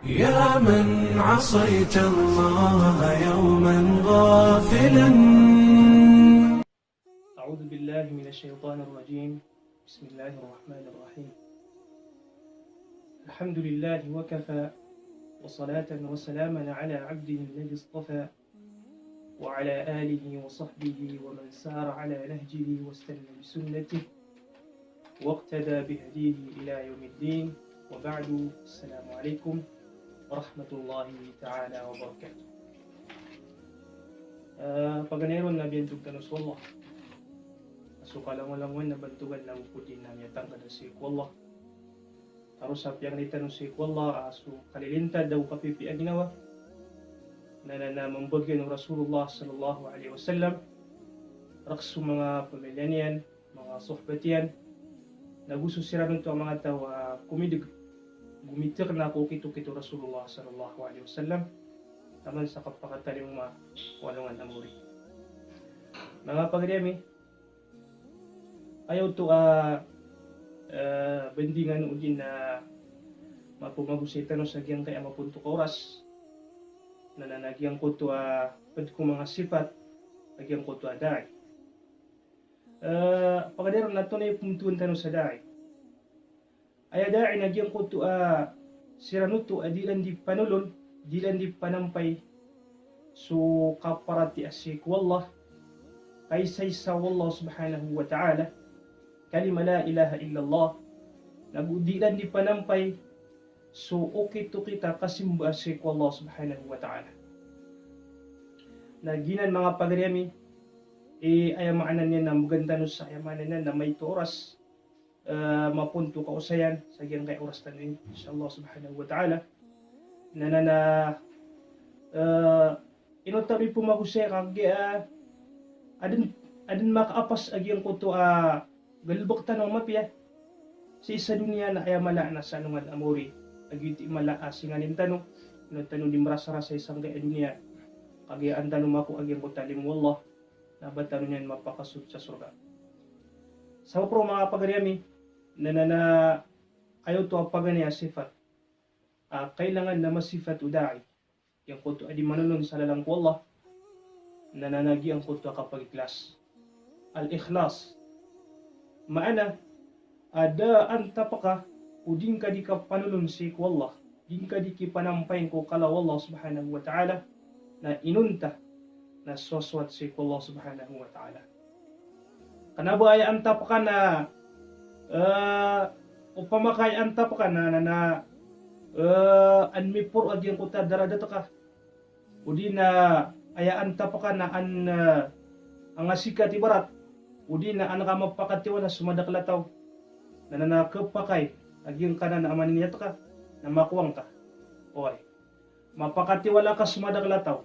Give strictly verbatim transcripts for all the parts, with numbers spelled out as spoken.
يا من عصيت الله يوما غافلا. أعوذ بالله من الشيطان الرجيم. بسم الله الرحمن الرحيم. الحمد لله وكفى، وصلاة وسلاما على عبده الذي اصطفى، وعلى آله وصحبه ومن سار على نهجه واستنى بسنته واقتدى بهديه إلى يوم الدين. وبعد، السلام عليكم ورحمة الله تعالى وبركاته. Ah, paganay ron na biyantog tano so Allah. So kalangolangon na bantogan na go ko di na miyatangkad sii ko Allah. Taro sa piyangni tano sii ko Allah, ah, so kalilintad ago kapipiya a ginawa. Na, na, na mambagian o Rasulullah sallallahu alaihi wasallam, rk so manga pamiliya niyan, manga sohbat iyan, na go so siran oto a manga taw a komidg, gomitik na ko okit-okit o Rasulullah sallallahu alaihi wasallam, taman sa kapakatalingoma ko alongan a maori. Manga pagari ami, aya oto a, eh, bandingan odi na mapomagosay tano sa giyangkai a mapontok a oras, na, na, na giyangkoto a pd ko manga sipat a giyangkoto a da'i. Eh, pagari ron na antonaa i pmbtowan tano sa da'i. Aya da'i na giyangkoto a siran oto a di iran di panolon, di iran di panampay so kaparatiyaya sii ko Allah, kaisaisa o Allah subhanahu wa ta'ala, kalima la ilaha illallah, na go di iran di panampay so okit-okit a kasimba sii ko Allah subhanahu wa ta'ala. Na giyanan manga pagari ami, eh, aya maana niyan na mbgan tano sa aya maana niyan na maito a oras, eh, mapontok a osayan sa giyangkai a oras tano ini, insha Allah subhanahu wa ta'ala. Na, na, na, eh, ino tano i pmagosay kagiya, ah, adn, adn makaapas a giyangkoto a galbk tano a mapiya sii sa doniya na aya mala na sa alongan a maori. A giyoto i mala a singanin tano, ino tano di mrasarasay sangkai a doniya. Kagiya an tano mako a giyangkoto a limo o Allah, na ba tano niyan mapakasold sa sorga. Sabap roo manga pagari ami, na, na, na, aya oto a paganay a sipat a kailangan na masipat o da'i, giyangkoto a di manolon sa lalan ko Allah, na, na, na giyangkoto a kapagikhlas. Al-ikhlas. Maana, a da a antap ka o di ngka di kapanolon sii ko Allah, di ngka di kipanampayn ko kala o Allah subhanahu wa ta'ala, na inonta na sowasowat sii ko Allah subhanahu wa ta'ala. Kna ba aya antap ka na, eh, opama ka aya antap ka na, na, na, eh, an miporo a giyangkoto a darajat ka, odi na aya antap ka na an, eh, angasikat ibarat, odi na an ka mapakatiwala so madakl a taw, na, na, na khapakay a giyangkanan a maniniyat ka na makowa ngka. Oway. Mapakatiwala ka so madakl a taw.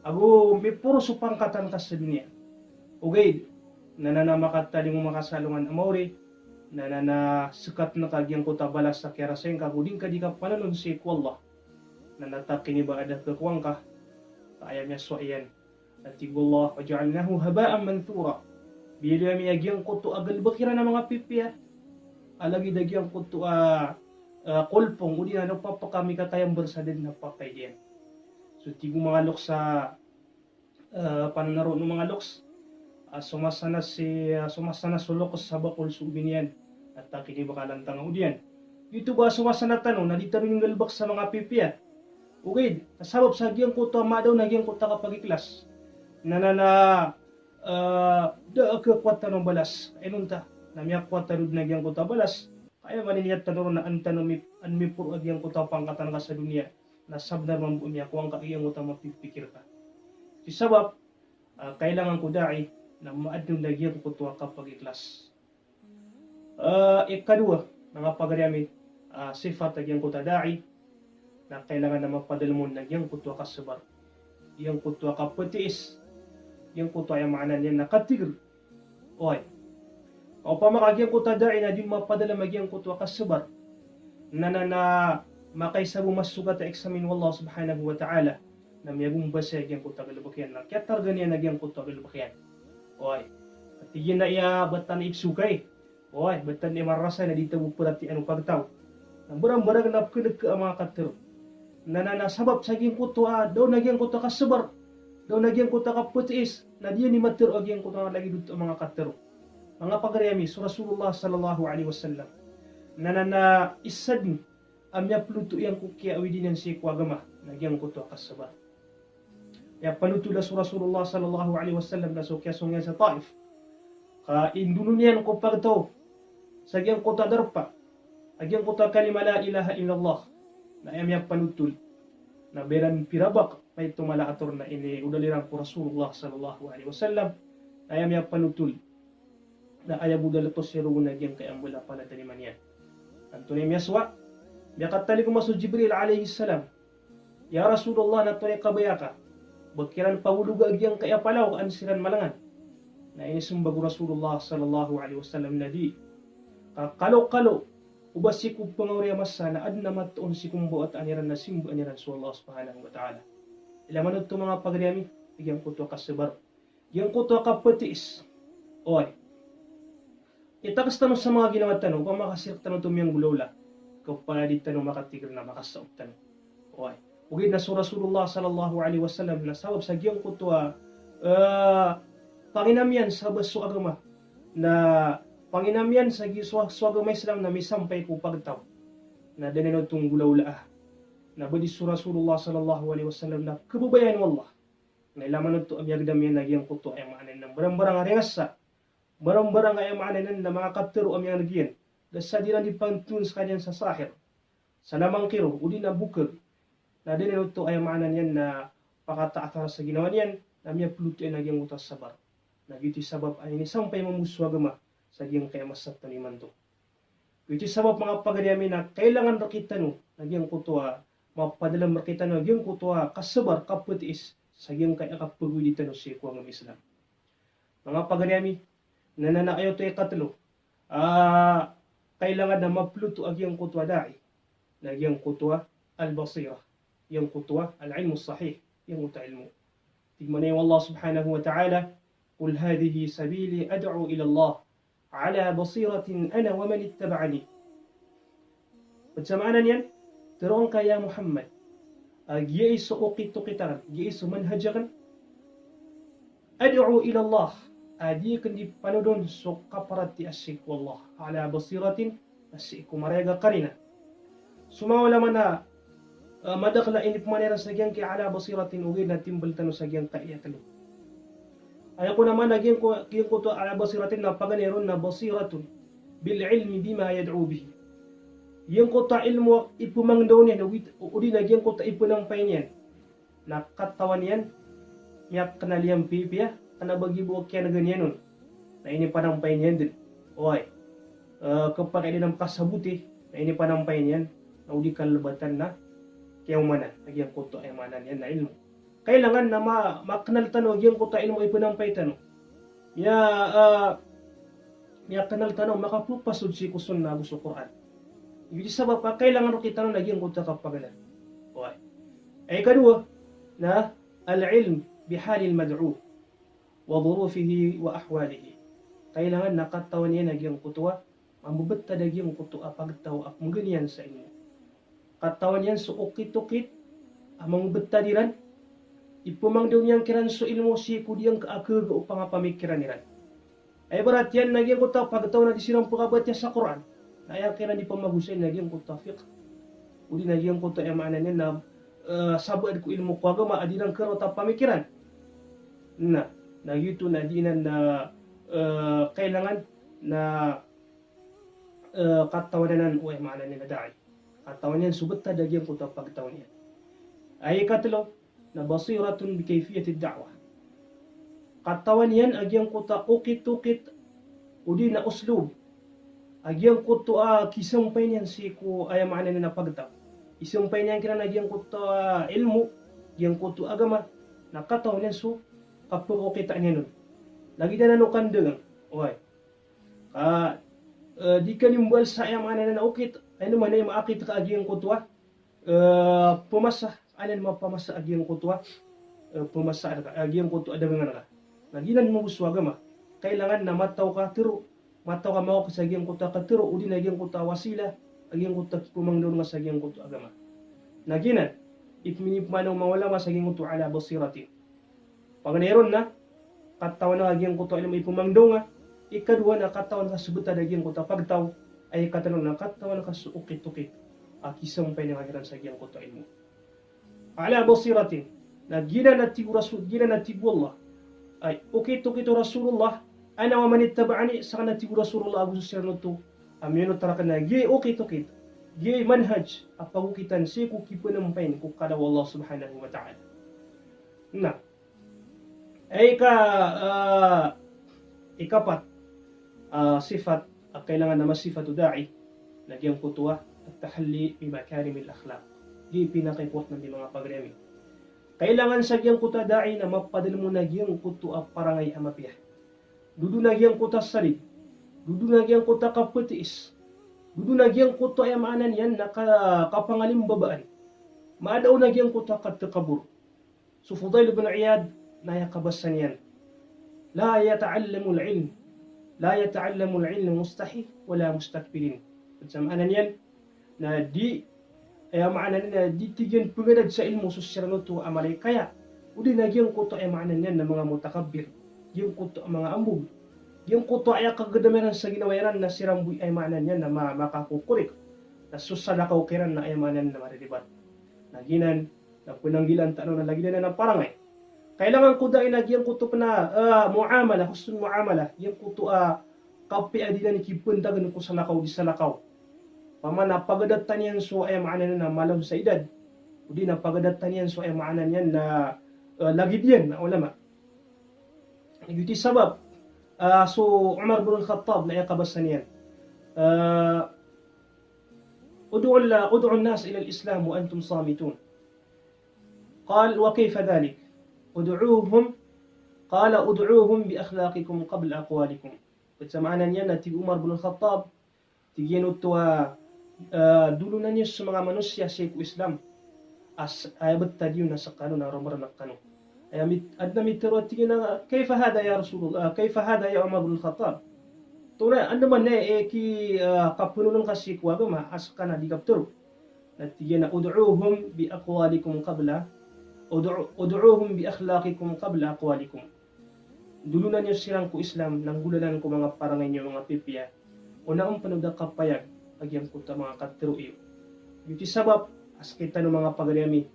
Ago miporo so pangkatan ka sa doniya. Ogaid na, na, na makatalingoma ka sa alongan a maori, na, na, na sktn ka giyangkoto a balas a kiyarasay ngka ago di ngka di kapanolon sii ko Allah. Na, na takiniba a da kakowa ngka. Ka aya miyasowa iyan a tig o Allah, "Wa ja'alnahu haba'an manthura." Biyaloy ami a giyangkoto a galbk iran a manga pipiya a lagid a giyangkoto a, a, kolpong, odi na loks a pkamikakayambar sa da dn a pakay iyan. So tig o manga loks a, a, pananaro o manga loks a somasana si, a, somasana so loks sa bakol so obi niyan a takiniba ka lantang a odi iyan. Giyoto ba somasana tano na di tano nggalbk sa manga pipiya. Ogaid, sabap sa giyangkoto a madaw na giyangkoto a kapagikhlas. Na, na, na, eh, da a kakowa tano a balas. Inonta na miyakowa tano dn a giyangkoto a balas. Ka aya maniniyat tano ron na an tano mi-, an miporo a giyangkoto a pangkatan ka sa doniya na sabnar mambo a miyakowa ngka a giyangkoto a mapipikir ka. Sii sabap, eh, kailangan ko da'i na maadn on a giyangkoto a kapagikhlas. Eh, ikadowa, manga pagari ami, eh, sipat a giyangkoto a da'i, na kailangan na mapadalm on a giyangkoto a kasabar, giyangkoto a kapatiis, giyangkoto a aya maana niyan na katigr. Oway. Ka opama ka giyangkoto a da'i na di mapadalm a giyangkoto a kasabar, na, na, na makaisa bo masogat a eksamin o Allah subhanahu wa ta'ala. Na miyagombasay a giyangkoto a galbk iyan, na kiyatarga niyan a giyangkoto a galbk iyan. Oway. Tig iyan a iya batan i psokay. Oway, batan i marasay na di ta bo paratiyayaan o pagtaw. Na mbarambarang na pkhan'g ka a manga katharo. na, na, na sabap sa giyangkoto a, da on a giyangkoto a kasabar, da on a giyangkoto a kapetiis, na di niyan matero a giyangkoto a lagid oto a manga katero. Manga pagari ami, so Rasulullah sallallahu alaihi wasallam, na, na, na isa den a miyaploto iyan ko kiyaawidi niyan sii ko agama, na giyangkoto a kasabar. Miyapanothol a so Rasulullah sallallahu alaihi wasallam na so kiyasong iyan sa Taif, ka indono niyan ko pagtaw sa giyangkoto a darpa a giyangkoto a kalima la ilaha illallah. Na aya miyapanothol na ba iran pirabak maito mala a ator na iniodal iran ko Rasulullah sallallahu alaihi wasallam. Na aya miyapanothol na aya bo dn oto siroon a giyangkaya mbala panatanima niyan. Antonaa i miyasowa? Miyakatalingoma so Jibril alayhis salam, "Ya Rasulullah, na antonaa i kabaya ka? Ba kiran pagologa a giyangkaya palaw ka an siran malangan?" Na inisembag o Rasulullah sallallahu alayhi wasallam na di. Ka kalokalo o ba sii ko pengawri a masa na adn a matoon sii ko mbawataan iran na simbaan iran so Allah subhanahu wa ta'ala. Ilay man oto manga pagari ami, giyangkoto a kasabar, giyangkoto a kapetiis. Oway. Itakes tano sa manga ginawa tano, opama ka sii rektano oto miyanggolawla, ka opama di tano makatigr na makasaot tano. Oway. Ogaid na so Rasulullah sallallahu alayhi wasallam na sabap sa giyangkoto a, eh, panginam iyan sa ba so agama, na panginam iyan sa gi-, so, so agama Islam na misampay ko pagtaw, na da niyan oto nggolawlaa. Na ba di so Rasulullah sallallahu alayhi wasallam na kababayaan o Allah. Na ilay man oto a miyagdam iyan a giyangkoto a aya maana niyan na mbarambarang a ringasa, mbarambarang a aya maana niyan na manga katero a miyaneg iyan. Da sa di iran di pantoon sekaniyan sa sahir, sa lamangkiro, odi na bokeg. Na da niyan oto a aya maana niyan na pakataata sa ginawa niyan, na miyaploto iyan a giyangkoto a sabar. Na giyoto i sabap a inisampay mambo so agama sa giyangkaya masa tano imanto. Giyoto i sabap manga pagari ami na kailangan rektano na giyangkoto a mapadalem rektano a giyangkoto a kasabar, kapetiis sa giyangkaya kapagowidi tano sii ko agama Islam. Manga pagari ami, na, na, na aya oto i katlo a kailangan a maploto a giyangkoto a da'i, na giyangkoto a al-basira, giyangkoto a al-ilmu sahih, giyangkoto a ilmo. Tig mambo o Allah subhanahu wa ta'ala, "Qul hadhihi sabili ad'u ila Allah, ala basiratin ana wa man ittaba'ani." Ped sa maana niyan, tero angka ya Muhammad, a giyai so okit-okit aken, giyai so manhaj aken, ad'u ila Allah, a di aken di panodon so kaparatiyaya sii ko Allah, ala basiratin, a sii ko marayag a karina. So manga ulama na, eh, madakel a inipmana iran sa giyangkai ala basiratin, ogaid na timbel tano sa giyangkai a telo. Aya kon a maana giyangko-, giyangkoto a ala basiratin na paganay ron na basiratun bil ilmi bima yad'u bihi. Giyangkoto a ilmo a ipemangdaw niyan, ogaid, odi na giyangkoto a ipenampay niyan na katawan iyan, miyakenal iyan pipiya, kena ba giya bo a kiyanegan iyan on. Na inipanampay niyan den. Oway. Eh, kepakay den a makasaboti, na inipanampay niyan, na o di kalebatan na kiyaomanan a giyangkoto a aya maana niyan na ilmo. Kailangan na ma-, makenal tano a giyangkoto a ilmo a ipanampay tano. Miya, eh, miyakenal tano, makapepasod sii ko sunnah ago so Qur'an. Giyoto i sabap a kailangan rektano na giyangkoto a kapaganay. Oway. Aya ikadowa na al-ilm bi halil mad'u wa dhurufihi wa ahwalihi. Kailangan na katawan iyan a giyangkoto a mambebetad a giyangkoto a pagtaw a pemangni iyan sa ilmo. Katawan iyan so okit-okit a mambebetad iran, ipemangdaw niyan kiran so ilmo sii ko diyangka a kega o pangapamikiran iran. Aya ibarat iyan na giyangkoto a pagtaw na di siran pekabatiya sa Qur'an. Na aya kiran di pemagosay na giyangkoto a fiqh. Odi na giyangkoto a aya maana niyan na, eh, sabaad ko ilmo ko agama a di iran kerota pamikiran. Na, na giyoto na di inan na, eh, kailangan na, eh, katawan anan o aya maana niyan na da'i. Katawan iyan so betad a giyangkoto a pagtaw niyan. Aya ikatelo, na basiratun bi kayfiyatid da'wah. Katawan iyan a giyangkoto a okit-okit, odi na uslub a giyangkoto a kisampay niyan sii ko aya maana niyan a pagtaw. Isampay niyan kiran a giyangkoto a ilmo, giyangkoto a agama, na katawan iyan so kapekokita niyan on. Lagid anan o kandagang. Oway. Ka, eh, di ka nimbal sa aya maana niyan a okit, aya maana niyan a maakit ka a giyangkoto a, eh, pemasa, anan mapamasa a giyangkoto a, eh, pemasa ka, a giyangkoto a dagangan ka. Na giyanan mambo so agama. Kailangan na mataw ka tero, mataw ka maokit sa giyangkoto a katero, odi na giyangkoto a wasila a giyangkoto a kipemangdaw nga sa giyangkoto a agama. Na giyanan, Ipminipmano o manga ulama sa giyangkoto ala basiratin. Paganay ron na katawan ka giyangkoto a ilmo i pmangdonga, ikadowa na katawan ka so btad a giyangkoto a pagtaw, aya ikatlo na katawan ka so okit-okit a kisampay niyan kiran sa giyangkoto a ilmo. Ala basiratin, na giyanan a tig o Rasul, giyanan a tig o Allah. Ay, okit-okit o Rasulullah, ana wa manittaba'ani, sakn a tig o Rasulullah ago so siran oto a miyanotol rakn, na giyai okit-okit, giyai manhaj a pagokitan sii ko kipnampayin ko kala o Allah subhanahu wa ta'ala. Na, ay ka, ah, ikapat, ah, sifat a kailangan a masifat o da'i, na giyangkoto a at-tahalli bi makarimil akhlaq. Giyai pinakaimportan di manga pagari ami. Kailangan sa giyangkoto a da'i na mapadalm on a giyangkoto a parangay a mapiya. Dodo na giyangkoto a sarig, dodo na giyangkoto a kaptiis, dodo na giyangkoto a aya maana niyan na ka-, kapangalimbabaan. Maada on a giyangkoto a katakabur. So Fudail bin Iyad na aya kabasa niyan, "La yata'allamul ilm, la yata'allamul ilm mustahi wala mustakbirin." Sa maana niyan na di, aya maana niyan na di, tig iyan, pngadad sa ilmo so siran oto a mala i kaya, odi na giyangkoto aya maana niyan na manga mutakabbir, giyangkoto a manga ambog, giyangkoto aya kagdam iran sa ginawa iran na siran bo i aya maana niyan na ma-, makakokorik. Na so salakaw kiran na aya maana niyan na mariribat. Na giyanan na pnanggilaan tano na lagid anan a parangay. Kailangan ko da'i na giyangkoto pn a, ah, muamalah, husnul muamalah, giyangkoto a kapiya a di niyan kipntagn ko salakaw di salakaw. Opama na pagadatan iyan so aya maana niyan na mala on sa idad, odi na pagadatan iyan so aya maana niyan na, ah, lagid iyan a ulama. Giyoto i sabap, ah, so Umar bin Khattab na aya kabasa niyan, ah, "Ud'u la, ud'u an-nas ila al-Islam wa antum samitun." Qal, "Wa kayfa dhalik?" "Ud'uhum," qala, "ud'uhum bi akhlaqikum qabla aqwalikum." Pd sa maana niyan na tig o Umar bin Khattab, tig iyan oto a, ah, dolonan iyo so manga manosiya sii ko Islam a s-, aya btad iyo na skano na romrnk kano. Aya mit-, adn a mitharo a tig iyan a, "Kayfa hadha ya Rasulullah, ah, kayfa hadha ya Umar bin Khattab?" Tonaa, andamanaya i ki, ah, kapnonang ka sii ko agama a ska na di kaptharo? Na tig iyan a, "Ud'uhum bi aqwalikum qabla, ud'u-, ud'uhum bi akhlaqikum qabla aqwalikum." Dolonan iyo siran ko Islam na nggolalan ko manga parangay niyo a manga pipiya, ona on pn o da kapayag a giyangkoto a manga katharo iyo. Giyoto i sabap a sktano manga pagari ami,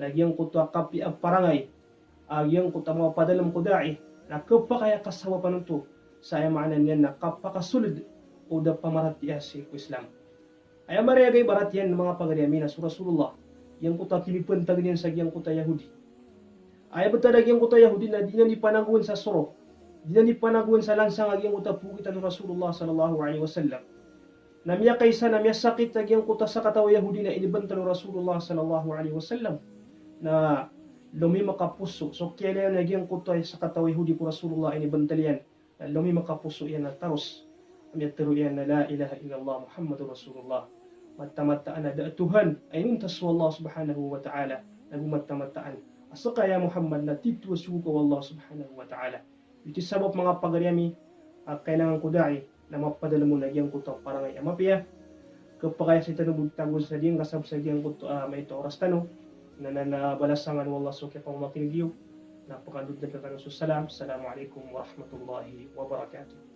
na giyangkoto a kapiya a parangay, a giyangkoto a mapadalm ko da'i, na khapakay a kasabapan oto sa aya maana niyan na khapakasold o da pamaratiyaya sii ko Islam. Aya marayag a ibarat iyan manga pagari ami na so Rasulullah, giyangkoto a kinipntag iyan sa giyangkoto a Yahudi. Aya btad a giyangkoto a Yahudi na di niyan ipanagowan sa soro, di niyan ipanagowan sa lansang a giyangkoto a pokitan o Rasulullah sallallahu alaihi wasallam. Na miyakaisa na miyasakit a giyangkoto a sakataw a Yahudi na inibntal o Rasulullah sallallahu alaihi wasallam. Na lomimak a poso so kiyailay a giyangkoto a sakataw a Yahudi ko Rasulullah a inibntal iyan. Na lomimak a poso iyan na taros a miyatharo iyan na, "La ilaha illallah Muhammadur Rasulullah." Mataan-mataan a da a Tuhan a inonta so Allah subhanahu wa ta'ala, nago mataan-mataan a ska, ya Muhammad, na titho a sogo ka o Allah subhanahu wa ta'ala. Giyoto i sabap, manga pagari ami, a kailangan ko da'i na mapadalm on a giyangkoto a parangay a mapiya. Khapakay a sii tano bo tagoon sa diyangka sabap sa giyangkoto a maito a oras tano. Na, na, na balasan kano o Allah so kiyapamamakin'g iyo. Na pkandod dn rkano so salam. Assalamu alaikum warahmatullahi wabarakatuh.